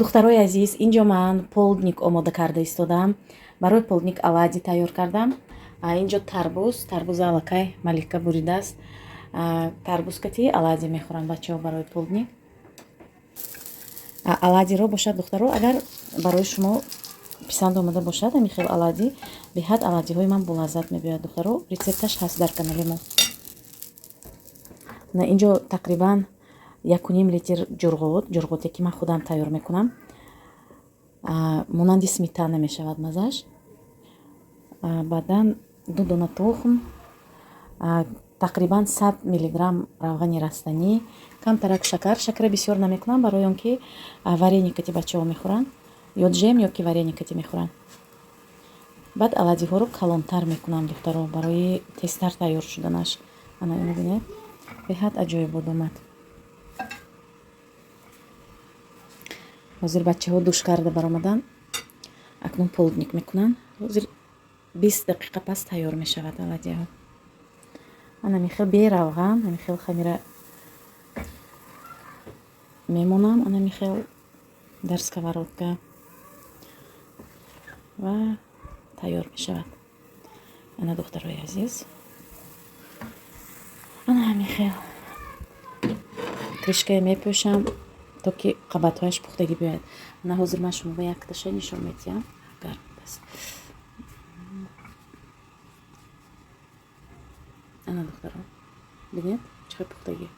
Духтарои азиз, инҷо ман полдник омода карда истодам. Барои полдник оладьи тайёр кардам. Инҷо тарбуз, тарбуза аллакай Малика буридааст. Тарбуз кати оладьи мехӯранд бачаҳо барои полдник. Оладьиро бошад, духтаро, агар барои шумо писанд омада бошад ҳамин хел оладьи, беҳад оладьиҳои ман болаззат мебиёяд, духтаро. Рецепташ ҳаст дар канали мо. Инҷо тақрибан 1,5 литр ҷурғот, ҷурғоте ки ман худам тайёр мекунам. Монанди сметана мешавад маззаш. Баъдан 2 дона тухм, тақрибан 100 миллиграмм равғани растанӣ, камтарак шакар. Шакара бисёр намекунам, барои он ки варенье кати бачаҳо мехӯранд, ё ҷем, ё ки варенье кати мехӯранд. Баъд оладьиҳоро калонтар мекунам, духтаро, барои тезтар тайёр шуданаш. Ана ино бинед, беҳад аҷоибот омад. Ҳозир бачаҳо душ карда баромаданд, акнун полдник мекунанд. Ҳозир 20 дақиқа пас тайёр мешавад оладьиҳо. Ана михел беравған, ҳамихел хамира мемонам, ана михел дар сковородка ва тайёр мешавад. Ана, духтарои азиз, ана ҳамихел крышкае мепӯшам, то ки қабатҳояш пухтагӣ биёяд. Ана ҳозир ман шумо ба якташа нишон медиҳам. Гарм аст. Ана, духтаро, бинед, чӣ хел пухтагӣ.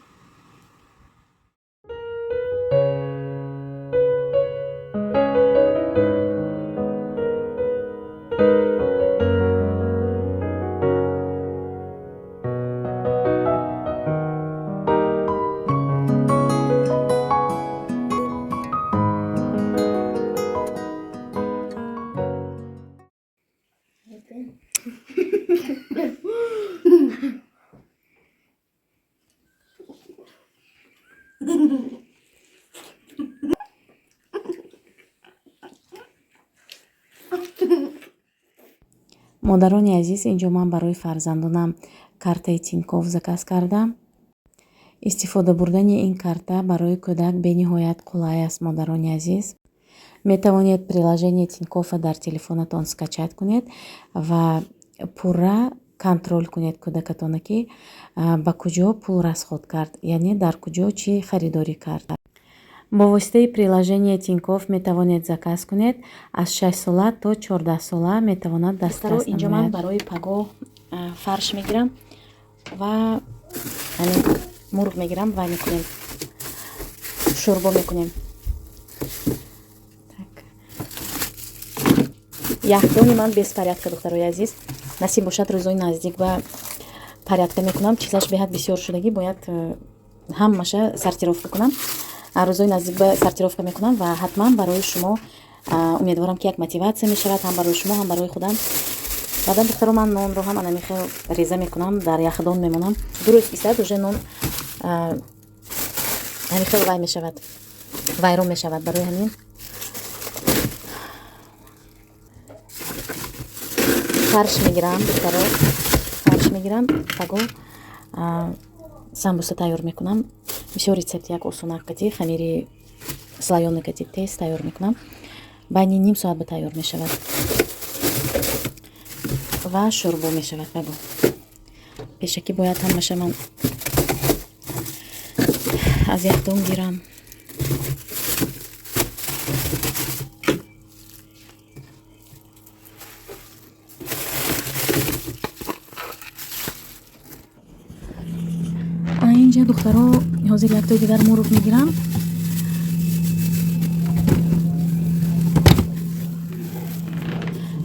Модарони азиз, инҷо ман барои фарзандонам картаи Тинькофф заказ кардам. Истифода бурдани ин карта барои кӯдак бениҳоят қулай аст, модарони азиз. Метавонед приложение Тинькоффа дар телефонатон скачать кунед ва пурра контроль кунед кӯдакатона, ки ба куҷо пул расход кард, яъне дар куҷо чӣ харидорӣ кард. Бо воситаи приложение Тинькофф метавонед заказ кунед, аз 6 сола то 14 сола метавонад дастрас. Инҷо ман барои пагоҳ фарш мегирам ва мурғ мегирам ва мекунем, шӯрбо мекунем. Яхдони ман беспорядка, духтарои азиз. Насиб бошад, рӯзои наздик ба порядка мекунам. Чизаш беҳад бисёр шудагӣ, бояд ҳамаша сортировка кунам. Рӯзои наздик ба сортировка мекунам ва ҳатман барои шумо, умедворам, ки як мотиватсия мешавад ҳам барои шумо, ҳам барои худам. Баъдан, духтаро, ман нонро ҳам анамихел реза мекунам, дар яхдон мемонам. 2 рӯз истад, уже нон ҳамихел вай мешавад, вайрон мешавад. Барои ҳамин фарш мегирам, духтаро, фарш мегирам. Паго самбуса тайёр мекунам. Бисёр рецепт як осонак, кати хамири слоёный кати тез тайёр мекунам, байни ним соат ба тайёр мешавад ва шӯрбо мешавад. Паго пешакӣ бояд ҳамаша ман аз яхдон гирам. Инҷа, духтаро, ҳозир яктои дигар мурғ мегирам.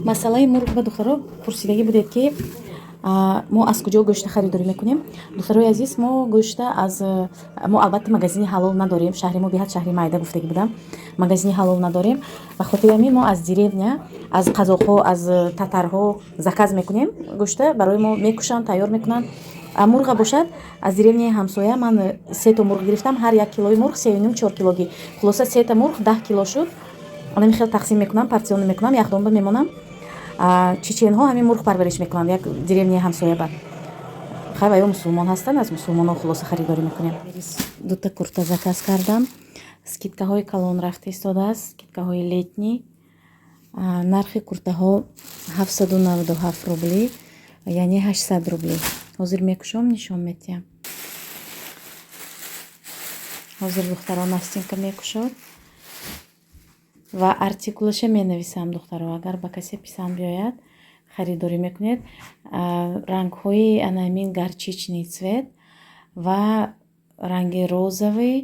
Масъалаи мурғ ба, духтаро, пурсидагӣ будед, ки мо аз куҷо гӯшта харидорӣ мекунем. Духтарои азиз, мо гӯшта аз мо албатта магазини ҳалол надорем. Шаҳри мо беҳад шаҳри майда, гуфтагӣ будам, магазини ҳалол надорем. Ба хотири ҳамин мо аз деревня, аз қазоқҳо, аз татарҳо заказ мекунем гӯшта, барои мо мекушанд, тайёр мекунанд. Мурға бошад, аз деревняи ҳамсоя ман сето мурғ гирифтам. Ҳар як килои мурғ 3,5, 4 килогӣ, хулоса сета мурғ 10 кило шуд. Анами хел тақсим мекунам, порционно мекунам, яхдонба мемонам. Чеченҳо ҳамин мурғ парвариш мекунанд як деревняи ҳамсоя ба. Хай, ва ё мусулмон ҳастанд, аз мусулмонҳо хулоса харидорӣ мекунем. Дута курта заказ кардам. Скидкаҳои калон рафта истодааст, скидкаҳои летний. Нархи куртаҳо 797 рубли, яъне 800 рубли. Ҳозир мекушом, нишон медиҳам. Ҳозир духтаро Настинка мекушод ва артикулаша менависам, духтаро. Агар ба касе писанд биёяд, харидорӣ мекунед. Рангҳои ана ҳамин горчичный цвет ва ранги розовый,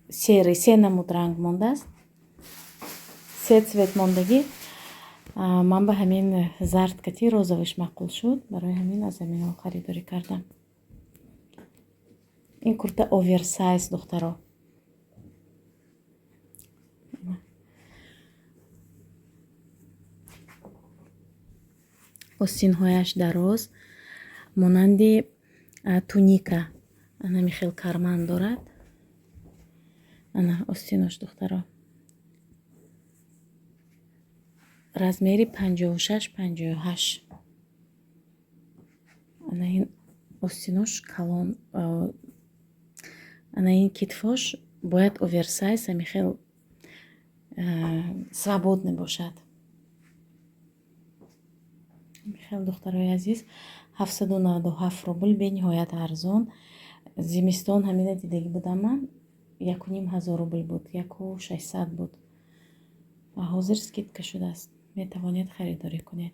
серый, се намуд ранг мондааст. Се цвет мондагӣ. Ман ба ҳамин зард кати розовыйш маъқул шуд, барои ҳамин аз ҳаминҳо харидорӣ кардам. Ин курта оверсайз, духтаро. Остинҳояш дароз, монанди туника. Ана ҳамин хел карман дорад. Ана остинош, духтаро. Размери 56, 58. Ана ин остинош калон, ана ин китфош бояд оверсайз, ҳамин хел свободный бошад. Хел, духтарои азиз, 797 рубл, бениҳоят арзон. Зимистон ҳамина дидагӣ будам ман, 1500 рубл буд, 1600 буд. Ва ҳозир скидка шудааст, метавонед харидорӣ кунед.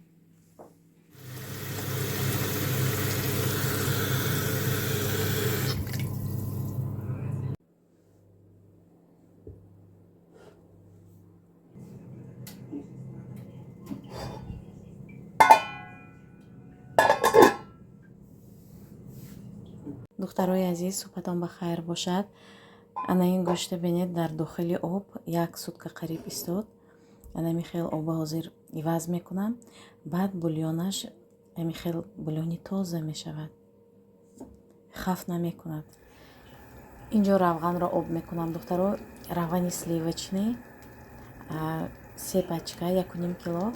Духтарои азиз, суҳбатон ба хайр бошад. Ана ин гӯшта бинед, дар дохили об як сутка қариб истод. Ана ҳамин хел оба ҳозир иваз мекунам. Баъд бульонаш ҳамин хел бульони тоза мешавад, хаф намекунад. Инҷо равғанро об мекунам, духтаро. Равғани сливочный, се пачка, 1,5 кило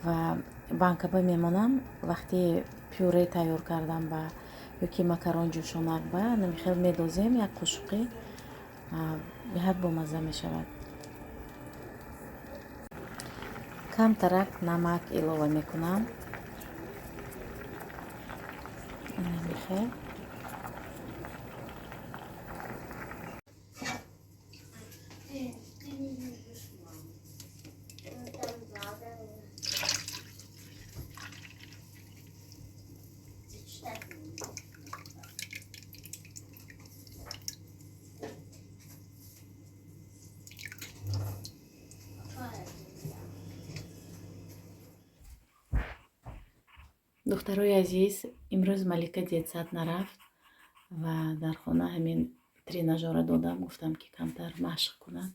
ва банкаба мемонам. Вақти пюре тайёр кардам ба ёки макарон ҷӯшонак ба ҳамин хел медозем як қошуқи, беҳад бомазза мешавад. Камтарак намак илова мекунам. Ҳамин хел. Духтарои азиз, имрӯз Малика детсад нарафт ва дар хона ҳамин тренажёра додам, гуфтам ки камтар машқ кунад.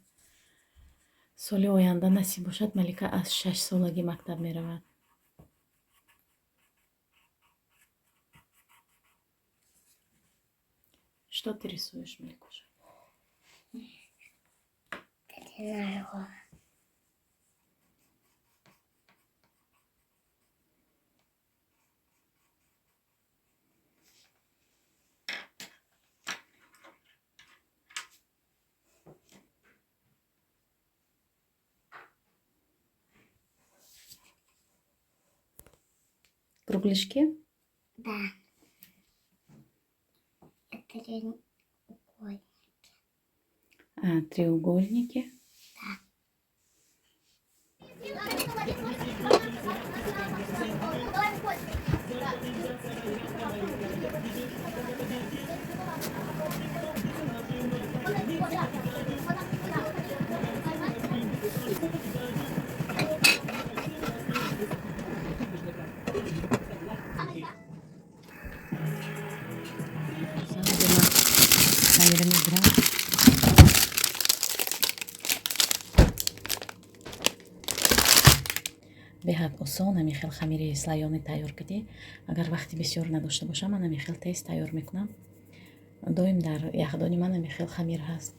Соли оянда насиб бошад, Малика аз 6 солагӣ мактаб меравад. Что ты рисуешь, Маликуша? Тренажер. Кругляшки? Да. Это треугольники. А, треугольники? Да. Беҳад осон ҳамин хел хамири слоёни тайёр кардӣ. Агар вақти бисёр надошта бошам, ман ҳамин хел тез тайёр мекунам. Доим дар яхдони ман ҳамин хел хамир ҳаст.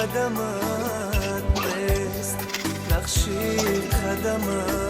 Қадамат нест, нақши қадамат.